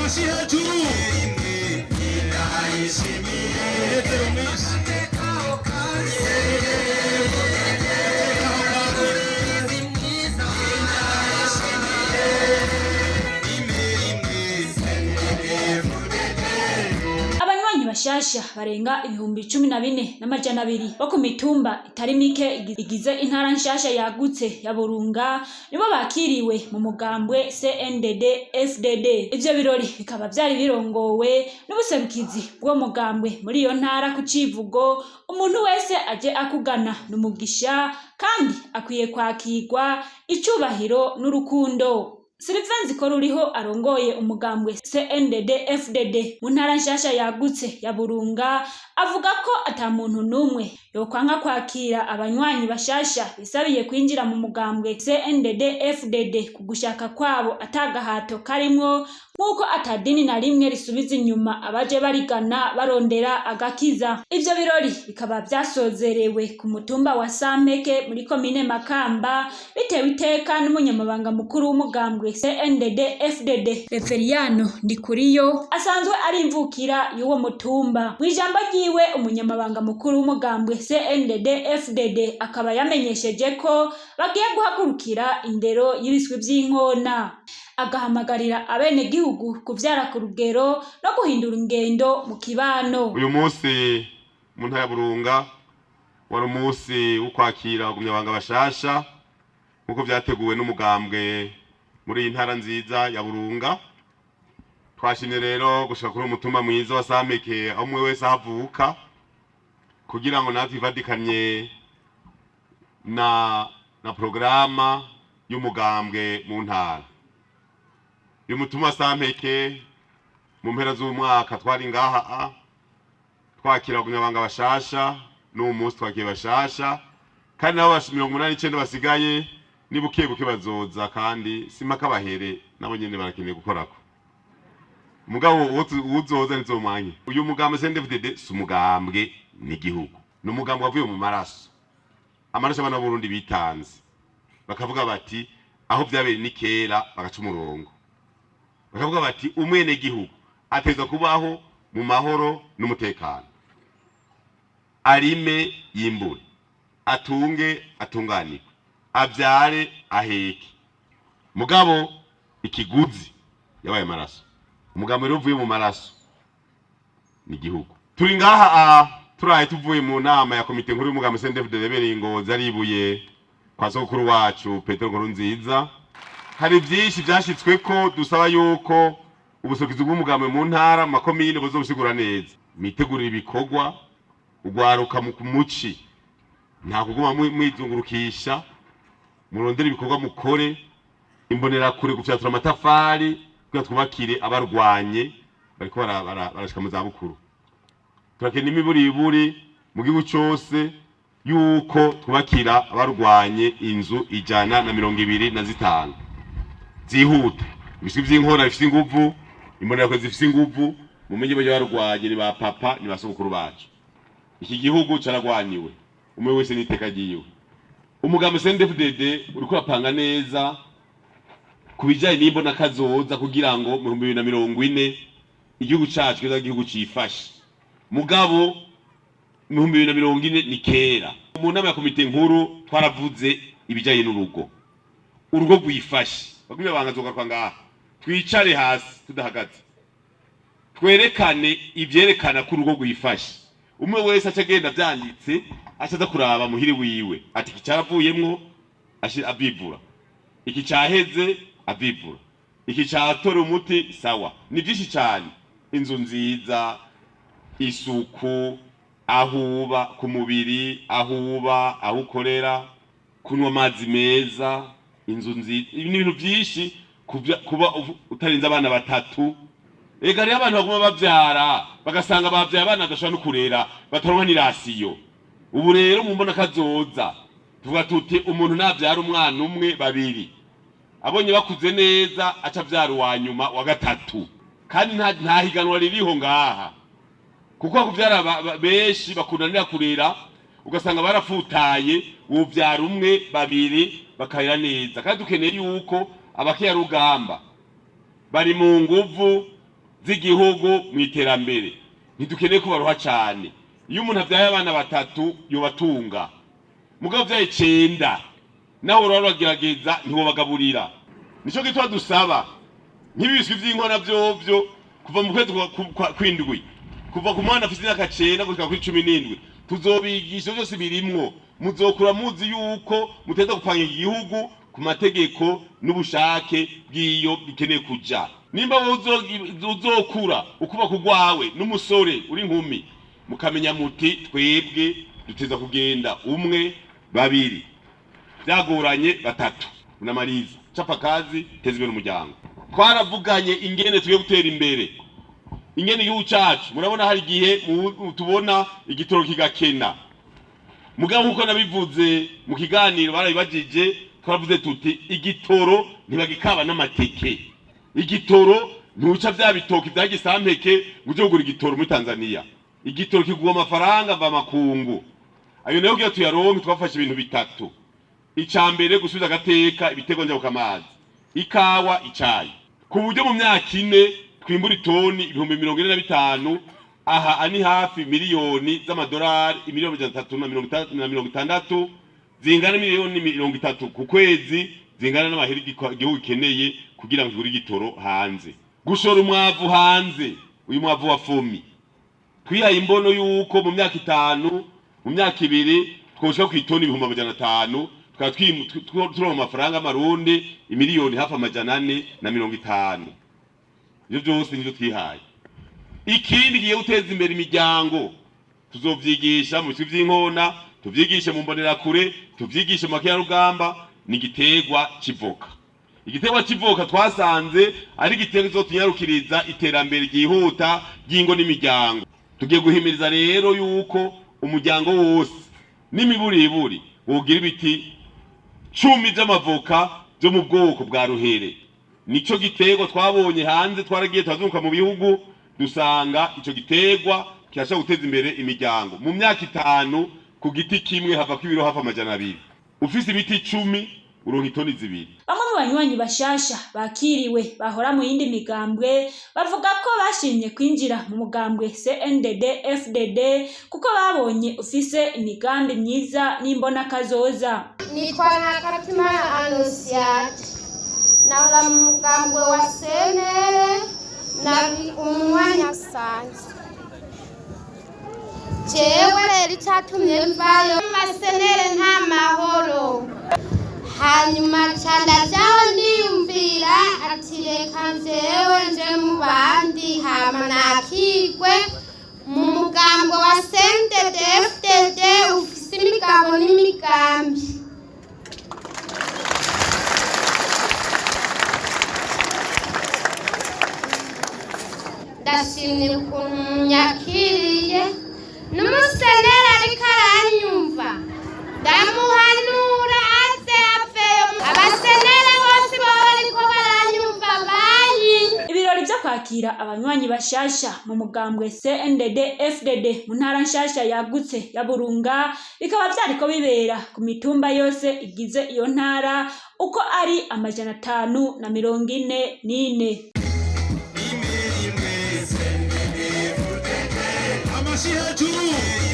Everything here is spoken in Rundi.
Amashi hejuru, umunezero mwinshi. Abanywanyi bashasha barenga 14,200 bo ku mitumba itari mike igize intara nshasha yagutse ya Burunga nibo bakiriwe mu mugambwe CNDD FDD. Ivyo birori bikaba vyari birongowe n'ubuserukizi bw'uwo mugambwe muri iyo ntara ku civugo: "Umuntu wese aje akugana n'umugisha kandi akwiye kwakirwa icubahiro n'urukundo." Sylvain Zikoruriho arongoye umugambwe CNDD FDD mu ntara nshasha yagutse ya Burunga avuga ko ata muntu n'umwe yokwanka kwakira abanywanyi bashasha bisabiye kwinjira mu mugambwe CNDD FDD ku gushaka kwabo atagahato karimwo, nk'uko atadini na rimwe risubiza inyuma abaje barigana barondera agakiza. Ivyo birori bikaba vyasozerewe ku mutumba wa Sampeke muri komine Makamba, bitewe iteka n'umunyamabanga mukuru w'umugambwe CNDD FDD Reveriyano Ndikuriyo, asanzwe ari imvukira y'uwo mutumba. Mw'ijambo ryiwe, umunyamabanga mukuru w'umugambwe CNDD FDD akaba yamenyesheje ko bagiye guhagurukira indero y'ibiswi vy'inkona, agahamagarira abenegihugu kuvyara ku rugero no guhindura ingendo mu kibano. Uyu munsi mu ntara ya Burunga wari umunsi wo kwakira abagumyabanga bashasha nk'uko vyateguwe n'umugambwe muri iyi ntara nziza ya Burunga. Twashimye rero gushika kuri uyu mutumba mwiza wa Sampeke, aho umwe wese ahavuka, kugira ngo natwe twifadikanye na porogaramu y'umugambwe mu ntara. Uyu mutumba wa Sampeke, mu mpera z'umwaka twari ngaha twakira abagumyabanga bashasha, n'uwu munsi twakiye bashasha, kandi nabo 89 basigaye ni buke buke bazoza, kandi simpaka bahere, nabo nyene barakeneye gukorako. Mugabo uwuzoza ntizomwanye. Uyu mugambwe CNDD-FDD si umugambwe, n'igihugu, ni umugambwe wavuye mu maraso, amaraso y'abana b'Uburundi bitanze, bakavuga bati aho vyabereye ni kera, bagaca umurongo, bakavuga bati umwenegihugu ateza kubaho mu mahoro n'umutekano, arime yimbure, atunge atunganirwe, avyare aheke. Mugabo ikiguzi yabaye amaraso. Umugambi rero uvuye mu maraso ni igihugu. Turi ngaha turaye tuvuye mu nama ya komite nkuru y'umugambi CNDD-FDD yabereye i Ngozi, aribuye kwa sogokuru wacu Petero Nkurunziza. Hari byinshi vyashitswe ko dusaba yuko ubuserukizi bw'umugambi mu ntara, mu makomine, buzobusigura neza. Mitegurire ibikorwa ugwaruka mu muci, nta kuguma mwizungurukisha, murondere ibikorwa mukore. Imbonerakure gufyatura amatafari kugira twubakire abarwanye bariko barashika mu zabukuru. Turakeneye imiburiburi mu gihugu cose yuko twubakira abarwanye inzu 125 zihuta. Ibiswi vy'inkona bifise inguvu, imbonerakure zifise inguvu, mumenye buryo barwanye ni ba papa, ni ba sogokuru bacu. Iki gihugu caragwaniwe, umwe wese n'iteka ryiwe. Umugambi CNDD-FDD uriko urapanga neza ku bijanye n'imbona kazoza kugira ngo mu 2040 igihugu cacu kizoba igihugu cifashe. Mugabo mu 2040 ni kera. Mu nama ya komite nkuru twaravuze ibijanye n'urugo, urugo rwifashe. Bagumye bangazogaruka ngaha, twicare hasi tudahagaze, twerekane ivyerekana ko urugo rwifashe. Umwe wese aca agenda vyanditse, aca aza kuraba muhiri wiwe ati iki caravuyemwo, avivura, iki caheze, avivura, iki catora umuti. Sawa, ni vyinshi cane: inzu nziza, isuku ahuba ku mubiri, ahuba aho ukorera, kunywa amazi meza, inzu nziza. Ibi ni ibintu vyinshi. Kuba utarinze abana batatu. Ega rero abantu baguma bavyara, bagasanga bavyaye abana badashobora no kurera, bataronka n'irasiyo. Ubu rero mu mbona kazoza tuvuga tuti umuntu navyara umwana umwe, babiri, abonye bakuze neza, aca avyara uwa nyuma wa gatatu. Kandi nta higanwa ririho ngaha, kuko kuvyara benshi bakunanira kurera, ugasanga barafutaye. Wovyara umwe, babiri, bakarera neza. Kandi dukeneye yuko abakeyarugamba bari mu nguvu. z'igihugu mu iterambere. Ntidukeneye ko baruha cyane. Iyo umuntu abyaye abana batatu yobatunga, mugabo abyaye 9 naho uragerageza ntiwobagaburira. Nico gituma dusaba nk'ibiswi vy'inkona vyovyo kuva mu kwezi kw'indwi, kuva ku mwana afise imyaka 9 gushika kuri 17, tuzobigisha vyose birimwo. Muzokura muzi yuko muteza gupanga igihugu ku mategeko n'ubushake bw'iyo bikeneye kuja. Nimba uzokura ukubaka urwawe n'umusore uri inkumi, mukamenya muti twebwe duteza kugenda 1, 2, byagoranye 3, unamaliza chapa kazi, teza imbere umuryango. Twaravuganye ingene tugiye gutera imbere, ingene igihugu cacu. Murabona hari igihe tubona igitoro kigakena, mugabo nkuko nabivuze mu kiganiro barabibajije, twaravuze tuti igitoro ntibagikaba n'amateke. Igitoro ntuca vya bitoki vya gisampeke ngo uje kugura igitoro muri Tanzania. Igitoro kigurwa amafaranga mva makungu. Ayo nayo kugira tuyaronke twafashe ibintu bitatu. Ica mbere, gusubiza agateka ibitego njabukamazi, ikawa, icayi, ku buryo mu myaka 4 twimbura itoni 45,000. Aha ani hafi miliyoni z'amadolari, imiliyoni 360 zingana miliyoni 30 ku kwezi, zingana n'amahera igihugu gikeneye kugira ngo kigure igitoro hanze. Gushora umwavu hanze, uyu mwavu wa fomi twihaye imbono yuko mu myaka 5, mu myaka 2 twoshika ku itoni 500,000, tukaba turonka amafaranga y'amarundi imiliyoni hafi 450. Ivyo vyose nivyo twihaye. Ikindi kigiye guteza imbere imiryango tuzovyigisha mu biswi vy'inkona, tuvyigishe mu mbonerakure, tuvyigishe mu makerarugamba, ni igiterwa c'ivoka. Igiterwa c'ivoka twasanze ari igiterwa kizotunyarukiriza iterambere ryihuta ry'ingo n'imiryango. Tugiye guhimiriza rero yuko umuryango wose n'imiburiburi wogira ibiti 10 vy'amavoka vyo mu bwoko bwa ruhere. Nico giterwa twabonye hanze, twaragiye turazunguka mu bihugu dusanga ico giterwa kirashobora guteza imbere imiryango. Mu myaka 5 ku giti kimwe havako ibiro hafi 200. Ufise ibiti 10 uronka itoni 2. Bamwe mu banywanyi bashasha bakiriwe bahora mu yindi migambwe bavuga ko bashimye kwinjira mu mugambwe CNDD FDD kuko babonye ufise imigambi myiza n'imbona kazoza. Nitwa Ntakatimana Anosiate, nahora mu mugambwe wa CNL, nari umunywanyi asanzwe. Jewe rero icatumye mvayo, mu basenere nta mahoro. Hanyuma ca ndajaho ndiyumvira ati reka njewe nje mu bandi, hama nakigwe mu mugambwe wa CNDD FDD ufise imigabo n'imigambi. Ndashimye ukuntu munyakiriye, n'umusenera ariko aranyumva, ndamuhanura aze aveyo. Abasenere bose baba bariko baranyumva bayi. Ibirori vyo kwakira abanywanyi bashasha mu mugambwe CNDD FDD mu ntara nshasha yagutse ya Burunga bikaba vyariko bibera ku mitumba yose igize iyo ntara uko ari 544. Amashi hejuru.